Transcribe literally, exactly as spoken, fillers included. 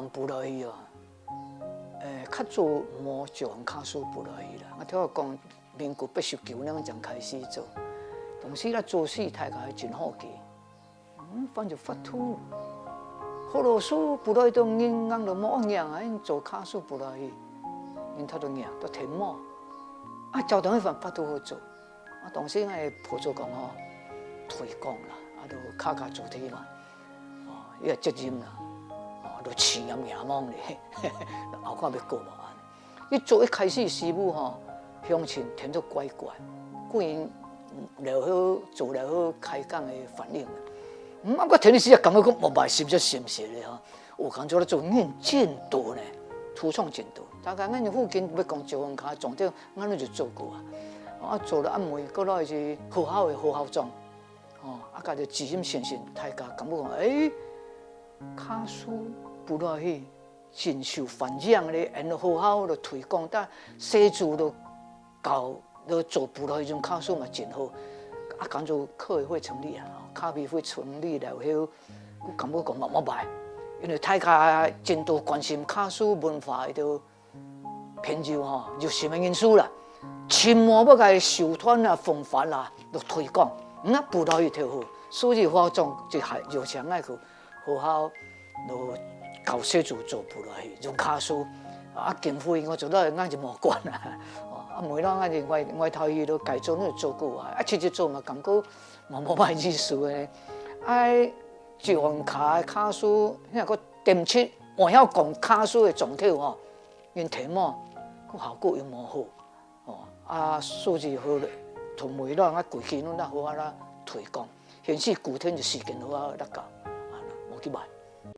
布袋戲哦，誒，較早無將客事布袋戲啦。𠊎頭下講，民國八十九年正開始做，當時啦做戲大家真好奇。嗯，反正發圖，好老師布袋戲都人人都無愛仰啊，因做客事布袋戲，因頭都仰都聽無。啊，照等一番發圖好做。啊，當時𠊎个婆做講吼，推廣啦，啊，都客家主題嘛，哦，一个責任啦，哦，都試驗仰望咧，後看欲過無啊。你做一開始師傅吼，鄉親聽著怪怪，固然了後做了後開講个反應啦。毋過聽个時啊，感覺講無歹，是毋是心實咧吼？有工作咧做，人真多呢，土創真多。大概𠊎附近欲講石門跤、中正，𠊎就做過啊。啊，做了啊，每个來是學校个學校長，哦，啊，佮著主任先生，大家感覺講，誒，客事布袋戲 真受歡迎咧，𠊎學校都推廣，但細子都教都做布袋戲種客事嘛真好。啊，講做客委會成立啊，客委會成立了後，我感覺講嘛無歹，因為大家真多關心客事文化个朋友吼，熱心个人士啦，盡無愛个手段啊、方法啦，都推廣，毋啊布袋戲頭好，所以學校長就還邀請𠊎去 學校，就教細子做布袋戲，用客事。啊，經費𠊎做到𠊎就無管啊。哦，啊，每當𠊎就外外頭去都改做，就做過啊。啊，其實做嘛感覺嘛無歹意思个。啊，石門跤个客事，遐个點七，𠊎曉講客事个庄頭吼，因聽無，个效果又無好。 哦，啊，所以好咧，同尾仔啊，規氣攏較好啊啦推廣，現時古典就時間好啊，來教，啊，無幾歹。